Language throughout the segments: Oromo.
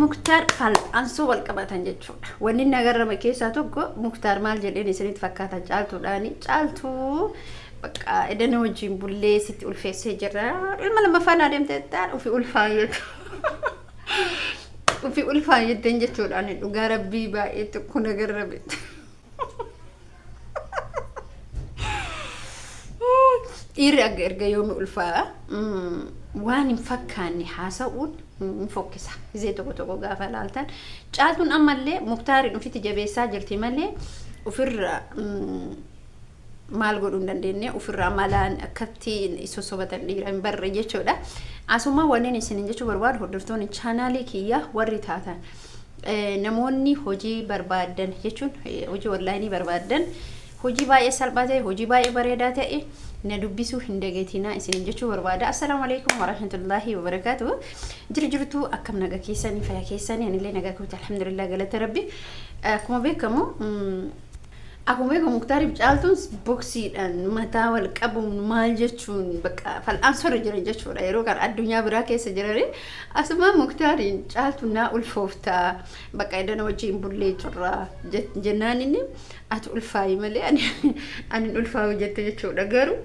Muktaar fal'aansoo wal qabatan jechuudha. Wanni inni agarrame keessaa tokko Muktaar maal jedheen isinitti fakkaata caaltuudhaani. Caaltuu bakka edana wajjin bullee sitti ulfeessee jira. Ilma lammaffaa naa deemtee jettaan ofii ulfaa jechuudha. Ofii ulfaa jetteen jechuudha. Ani dhugaa rabbii baay'ee tokko na garrame. Dhiirri akka erga yoomi ulfaa waan hin fakkaanne haasa'uun hin fokkisa. Gizee tokko tokko gaafa ilaaltan. Caaltuun ammallee Muktaariin ofitti jabeessaa jirti malee ofirra maal godhuu hin dandeenye ofirraa malaan akkatti sossobatan dhiira hin barre jechuudha. Asuma wanneen isin jechuu barbaadu hordoftoonni chaanaalii kiyya warri taatan namoonni hojii barbaaddan jechuun hojii onlaayinii barbaaddan hojii baay'ee salphaa ta'e hojii baay'ee bareedaa ta'e na dubbisuu hin dagatinaa isiniin jechuu barbaada. Assalaamu alaikum warahmatullaahi wabarakaatu. Jiru jirtuu akkam nagaa keessanii fayyaa keessanii anillee nagaa kooti alhamdulillah galata rabbi. Akkuma beekamu Akkuma beekamu Muktaariif Caaltuun boksiidhaan mataa wal qabuun maal jechuun bakka fal'aansorra jiran jechuudha. Yeroo kana addunyaa biraa keessa jirani. Asuma Muktaariin Caaltuun naa ulfooftaa bakka edana wajjin bullee jirra jennaan inni ati ulfaayi malee ani ani hin ulfaawu jette jechuudha. Garuu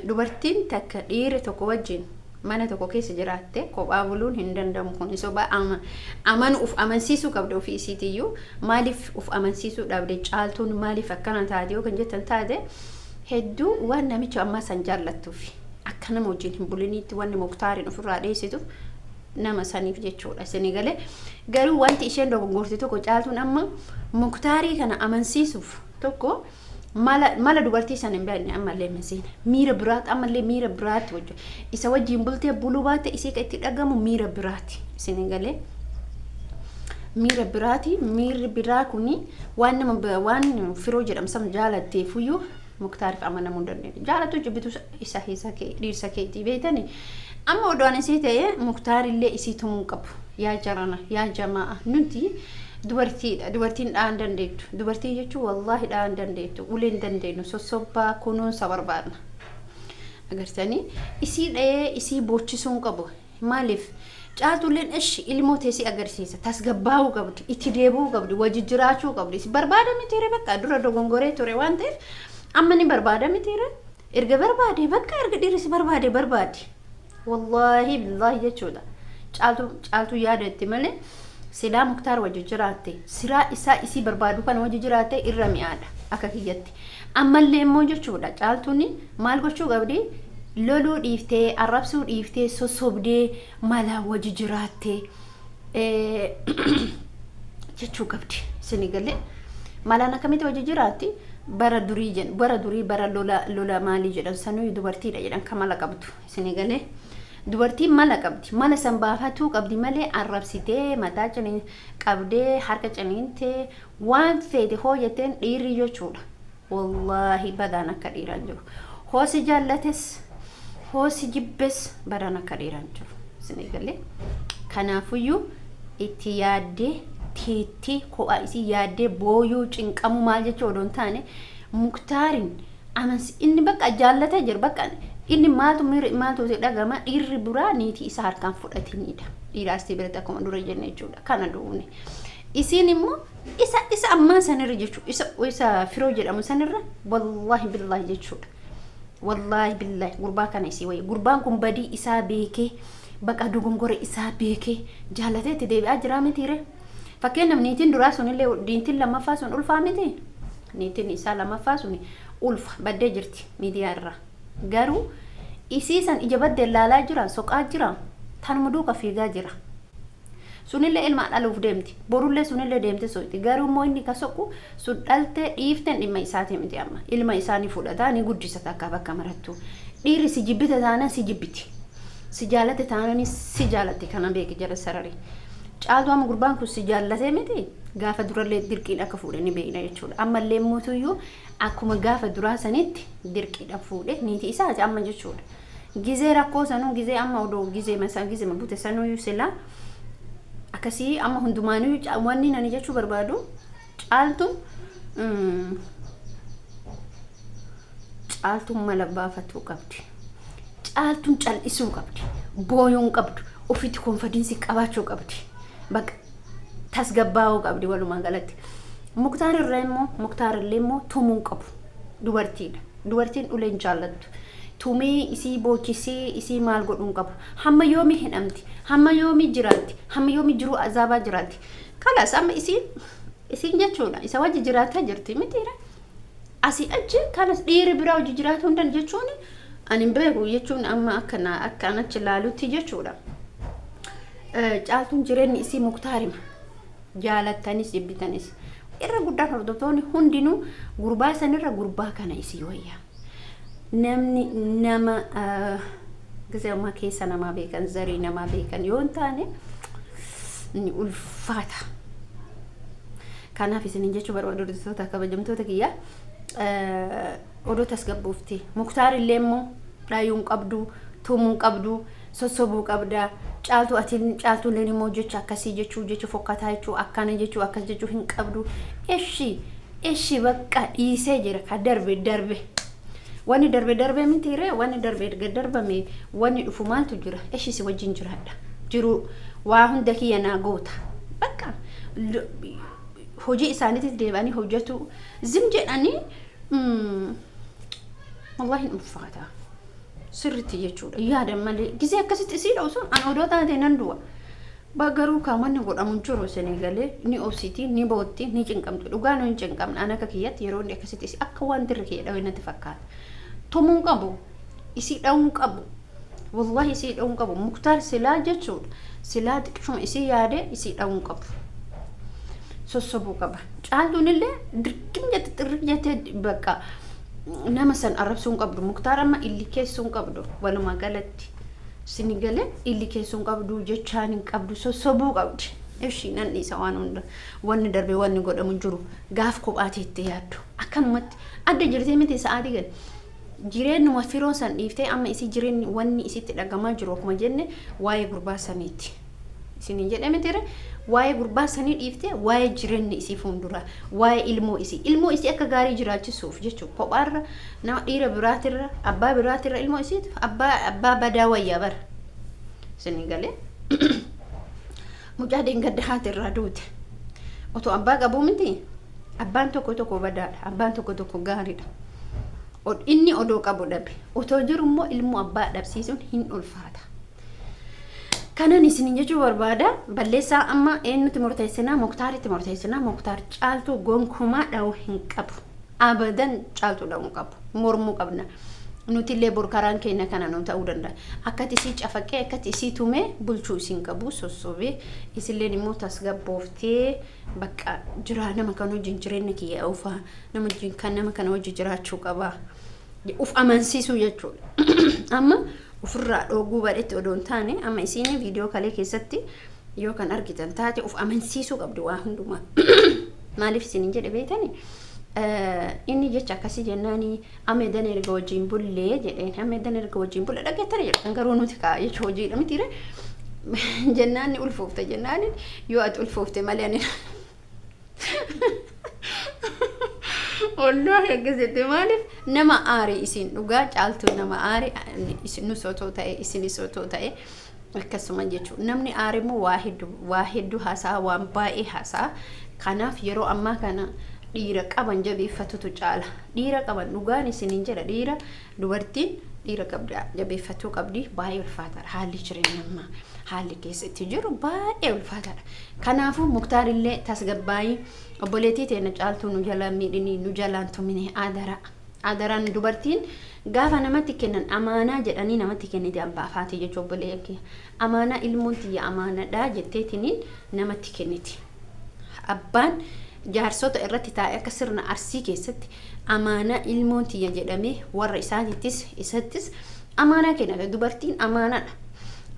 dubartiin takka dhiira tokko wajjin mana tokko keessa jiraatte kophaa buluun hin danda'amu kun soba amanu uf amansiisuu qabda ofii isiitiyyuu maaliif uf amansiisuu dhabde caaltuun maaliif akkana taate yoo kan jettan taate hedduu waan namicha ammaa san jaallattuuf akka nama wajjin hin buliniitti wanni muktaariin ofirraa dheessituuf nama saniif jechuudha isinii galee garuu wanti isheen dogongorte tokko caaltuun amma muktaarii kana amansiisuuf tokko Mala mala dubartii sana hin beekne ammallee masiina. Miira biraati ammallee miira biraati wajjin. Isa wajjin bultee buluu baatte isii kan itti dhagamu miira biraati. Isin galee. Miira biraati miirri biraa kuni waan nama waan firoo jedhamu san jaalatteefuyyuu muktaariif amanamuu hin dandeenye. Jaalatu jibbitu isa isa kee dhiirsa keetii beektani. Amma odoo ani isii ta'e muktaarillee isii tumuu qabu. Yaa jarana yaa jamaa nuti Dubartiidha. Dubartiin dha'aa hin dandeettu. Dubartii jechuun wallaahi dha'aa hin dandeettu. Ulee hin dandeenyu. Sossobbaa kunuunsa barbaadna. Agartanii isii dha'ee isii boochisuu hin qabu. Maaliif? Caaltulleen ishi ilmoo tee si agarsiisa. Tasgabbaa'uu qabdi. Itti deebi'uu qabdi. Wajji jiraachuu qabdi. Si barbaada mitiire bakka dura dogongoree ture waan ta'eef amma ni barbaada mitiire. Erga barbaade bakka erga dhiirri si barbaade barbaadi. Wallaahi billaahi jechuudha. Caaltuu caaltuu yaada itti malee silaa muktaar wajji jiraatte siraa isaa isii barbaadu kana wajji jiraatte irra mi'aadha akka kiyyatti. Ammallee immoo jechuudha caaltuun maal gochuu qabdi loluu dhiiftee arrabsuu dhiiftee sossobdee malaa wajji jiraatte jechuu qabdi. Isinii galee malaan akkamitti wajji jiraatti bara durii jedhan bara durii bara lola lola maalii jedhan sanuu dubartiidha jedhan kan mala qabdu. Isinii galee dubartiin mala qabdi mala san baafatuu qabdi malee arrabsitee mataa ciniin qabdee harka ciniintee waan feete hoo jetteen dhiirri jechuudha. Wallaahi badaan akka dhiiraan jiru. Hoo si jaallates hoo si jibbes badaan akka dhiiraan jiru. Isinii galee kanaafuyyuu itti yaaddee teettee kophaa isii yaaddee booyuu cinqamuu maal jechuu odoo hin taane muktaarin amansi inni bakka jaallatee jira bakka inni maaltu miira maaltu itti dhagama dhiirri biraa niitii isaa harkaan fudhatiniidha. Dhiiraas biratti akkuma dura jenne jechuudha kana duune. Isiin immoo isa isa ammaa sanirra jechuudha isa isa firoo jedhamu sanirra wallaahi billaahi jechuudha. Wallaahi billaahi gurbaa kana isii wayya gurbaan kun badii isaa beekee baqa dogongora isaa beekee jaallatee itti deebi'aa jiraa mitiire. Fakkeenyaaf niitiin duraa sunillee niitiin lammaffaa sun ulfaa miti. Niitiin isaa lammaffaa sun ulfa baddee jirti miidiyaa irraa. Garuu isii san ija baddeen laalaa jira soqaa jira tanuma duuka fiigaa jira. Sunillee ilma dhaluuf deemti. Borullee sunillee deemte soqxi. Garuu immoo inni ka soqu sun dhaltee dhiifteen dhimma isaati miti amma. Ilma isaa ni fudhata ni guddisa takka bakka marattu. Dhiirri si jibbite taanaan si jibbiti. Si jaalate taanaanis si jaalatti kana beeki jala sarari. Caaltuu amma gurbaan kun si jaallatee miti gaafa durallee dirqiin akka fuudhe ni beekna jechuudha. Ammallee mootuyyuu akkuma gaafa duraa sanitti dirqiidhaan fuudhe niitii isaati amma jechuudha. Gizee rakkoo sanuu gizee amma odoo gizee masaa gizee bute sanuyyuu silaa akkasii amma hundumaanuu wanni nani jechuu barbaadu caaltuun caaltuun mala baafatuu qabdi. Caaltuun cal'isuu qabdi. Booyuu hin qabdu. Ofitti konfadiinsi qabaachuu qabdi. Bakka tasgabbaa'uu qabdi walumaa galatti. Muktaar irraa immoo Muktaar illee immoo tumuu qabu. Dubartiidha. Dubartiin ulee hin jaallattu. Tumee isii boochisee isii maal godhuu hin qabu. Hamma yoomii hidhamti? Hamma yoomii jiraatti? Hamma yoomii jiruu azaabaa jiraatti? Kalaas amma isiin isiin jechuudha. Isa wajji jiraataa jirti mitiira. Asii achi kanas dhiirri biraa hojii jiraatuu hin danda'u jechuun ani hin beeku jechuun amma akka na akka an achi ilaalutti jechuudha. Caaltuun jireenyi isii muktaarima. Jaalattanis jibbitanis. Irra guddaan hordoftoonni hundinuu gurbaa sanirra gurbaa kana isii wayya. Namni nama gisee ammaa keessa namaa beekan zarii namaa beekan yoo hin taane ni ulfaata. Kanaaf isinin jechuu barbaadu hordoftoota kabajamtoota kiyya odoo tasgabboofte Muktaar illee immoo dhayuu hin qabdu tumuu hin qabdu sossobuu qabda caaltuu ati caaltuu illee immoo jecha akkasii jechuu jecha fokkataa jechuu akkana jechuu akkas jechuu hin qabdu eshi eshi bakka dhiisee jira ka darbe darbe wanni darbe darbe miti ree wanni darbe erga darbame wanni dhufu maaltu jira eshi si wajjin jiraadha jiru waa hunda kiyya naa goota bakka hojii isaaniitis deebi'anii hojjetu zim jedhanii wallahi hin ulfaata sirritti jechuudha yaadan malee gisee akkasitti isii dha'u sun an odoo taate nan du'a. Ba garuu kan wanni godhamu hin jiru isinii galee ni obsiti ni bootti ni cinqamti dhugaa nu hin cinqamne an akka kiyyatti yeroo inni akkasitti isii akka waan dirri kiyya dhawee natti fakkaata. Tumuu hin qabu isii dha'uu hin qabu wallahi isii dha'uu hin qabu muktaar silaa jechuudha silaa xiqqishuma isii yaadee isii dha'uu hin qabu. Sossobuu qaba. Caaltuun illee dirqim jette xirriq jettee bakka nama san arrabsuu hin qabdu. Muktaar amma illi keessuu hin qabdu walumaa galatti. Sini galee illi keessuu hin qabdu jechaan hin qabdu sossobuu qabdi. Ishii nan dhiisa waan hunda wanni darbe wanni godhamu hin jiru gaaf kophaa teettee yaaddu akkanumatti adda jirtee miti sa'aatii gadi. Jireenyuma firoo san dhiiftee amma isii jireenyi wanni isitti dhagamaa jiru akkuma jenne waa'ee gurbaa saniiti. Isiniin jedhe mitiire waa'ee gurbaa sanii dhiiftee waa'ee jireenya isii fuulduraa waa'ee ilmoo isii ilmoo isii akka gaarii jiraachisuuf jechuudha kophaarra nama dhiira biraatirra abbaa biraatirra ilmoo isiitiif abbaa abbaa badaa wayyaa bara isinii galee mucaa deengadda haati irraa duute otoo abbaa qabuu miti abbaan tokko tokko badaadha abbaan tokko tokko gaariidha inni odoo qabu dhabe otoo jiru immoo ilmoo abbaa dhabsiisuun hin ulfaata. Kanan isin jechuu barbaada balleessaa amma eenyutti murteessinaa muktaaritti murteessinaa muktaar caaltuu gonkumaa dha'uu hin qabu abadan caaltuu dha'uu hin qabu mormuu qabna nutillee bor karaan keenya kana nu ta'uu danda'a akkatti isii cafaqee akkatti isii tumee bulchuu isin qabu sossobee isilleen immoo tasgabbooftee bakka jiraa nama kan wajjin jireenya kiyya oofaa nama wajjin kan nama kana wajjin jiraachuu qaba uf amansiisuu jechuudha amma Ufirraa dhooguu badhetti odoo hin taane amma isiin viidiyoo kalee keessatti yoo kan argitan taate uf amansiisuu qabdi waa hundumaa. Maaliif isiniin jedhe beektani? Inni jecha akkasii jennaani amma edan erga wajjin bullee jedheen amma edan erga wajjin bulle dhaggeettani jedhan garuu nuti kaa jecha hojiidha mitiire jennaan ni ulfoofte jennaan yoo ati ulfoofte malee ani Wallaahi akkas jette maaliif nama aare isin dhugaa caaltuu nama aare nus otoo ta'e isinis otoo ta'e akkasuma jechuudha. Namni aare immoo waa hedduu waa hedduu haasa'a waan baay'ee haasa'a. Kanaaf yeroo ammaa kana dhiira qaban jabeeffatutu caala. Dhiira qaban dhugaan isiniin jedha dhiira dubartiin dhiira qabda jabeeffatuu qabdi baay'ee ulfaataadha haalli jireenya ammaa. Haalli keessa itti jiru baay'ee ulfaataadha. Kanaafuu Muktaar illee tasgabbaayi obboleettii teena caaltuu nu jalaan miidhini nu jalaan tumini adaraa. Adaraan dubartiin gaafa namatti kennan amaanaa jedhanii namatti kenniti abbaa faati jechuu obboleeyyan kiyya. Amaanaa ilmoon tiyya amaanadha jetteetiniin namatti kenniti. Abbaan jaarsota irratti taa'e akka sirna arsii keessatti amaanaa ilmoon tiyya jedhamee warra isaatittis isattis amaanaa kennata. Dubartiin amaanaadha.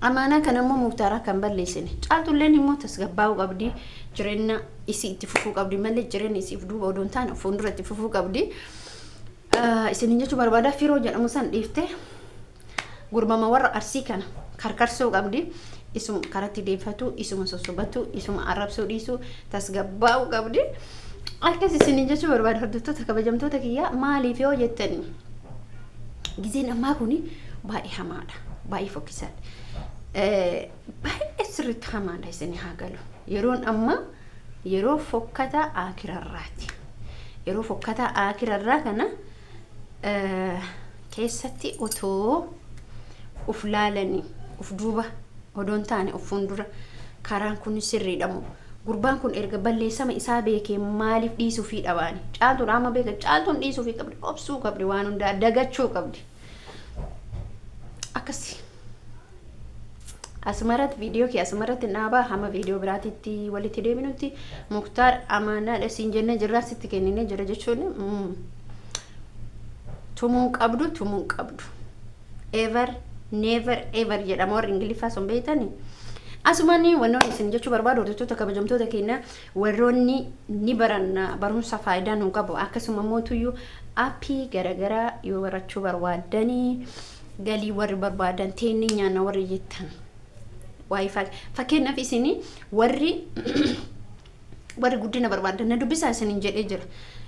Amaanaa kana immoo Muktaar akka hin balleessine. Caaltulleen immoo tasgabbaa'uu qabdi. Jireenya isii itti fufuu qabdi malee jireenya isii of duuba odoo hin taane of fuuldura itti fufuu qabdi. Isiniin jechuu barbaada firoo jedhamu san dhiiftee gurbama warra arsii kana karkarsuu qabdi. Isuma karatti deeffatu, isuma sossobatu, isuma arrabsuu dhiisu, tasgabbaa'uu qabdi. Akkas isiniin jechuu barbaada hordoftoota kabajamtoota kiyyaa maaliif yoo jettani gizeen ammaa kuni baay'ee hamaadha. Baay'ee fokkisaadha. Baay'ee sirriitti hamaadha isin haa galu. Yeroon amma yeroo fokkataa akirarraati. Yeroo fokkataa akirarraa kana keessatti otoo uf laalanii, uf duuba odoon taane of fuuldura, karaan kun sirriidha moo? Gurbaan kun erga balleessama isaa beekee maaliif dhiisuufii dhabaani? Caaltuun amma beeka, Caaltuun dhiisuufii qabdi, obsuu qabdi, waan hundaa dagachuu qabdi. Akkasi. Asumarratti viidiyoo kee asumarratti dhaabaa. Hamma viidiyoo biraatitti walitti deebinutti, Muktaar amaanaadha siin jennee jirraa, sitti kenninee jira jechuun tumuu qabdu, tumuu qabdu. Ever never ever jedhama warri Ingiliffaa sun beektanii. Asumaan wannoonni isin jechuu barbaadu, hordoftoota kabajamtoota keenya, warroonni ni baranna, barumsa faayidaa nu qabu, akkasuma mootuyyuu aappii garaagaraa yoo barachuu barbaaddanii, galii warri barbaadan, teenni nyaanna warri jettan, waayifaa fakkeenyaaf isin warri guddina barbaadan na dubbisaa isiniin jedhee jira.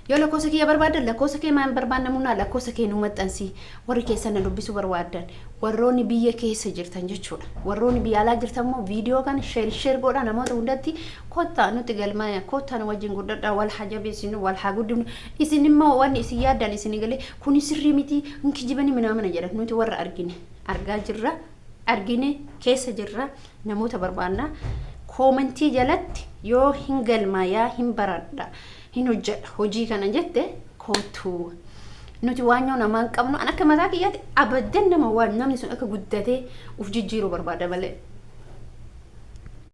Yoo lakkoofsa kiyya barbaadan, lakkoofsa kee maan barbaannamuunaa, lakkoofsa kee nu maxxansi. Warri keessa na dubbisuu barbaadan, warroonni biyya keessa jirtan jechuudha. Warroonni biyya alaa jirtan immoo viidiyoo kana share share godhaa namoota hundatti. Kottaa nutti galmaaya, kottaa nu wajjin guddadhaa, wal haa jabeessinu, wal haa guddifnu. Isin immoo wanni isin yaaddan isin galee kuni sirrii miti, hin kijibanii minaamina jedhan. Nuti warra argine argaa jirra, argine keessa jirra, namoota barbaannaa. Koomentii jalatti yoo hin galmaayaa, hin baradha, hin hojjedha hojii kana jette, kootu. Nuti waanyoo namaa hin qabnu. An akka mataa kiyyaatti abaddan nama waan namni sun akka guddatee uf jijjiiruu barbaada malee.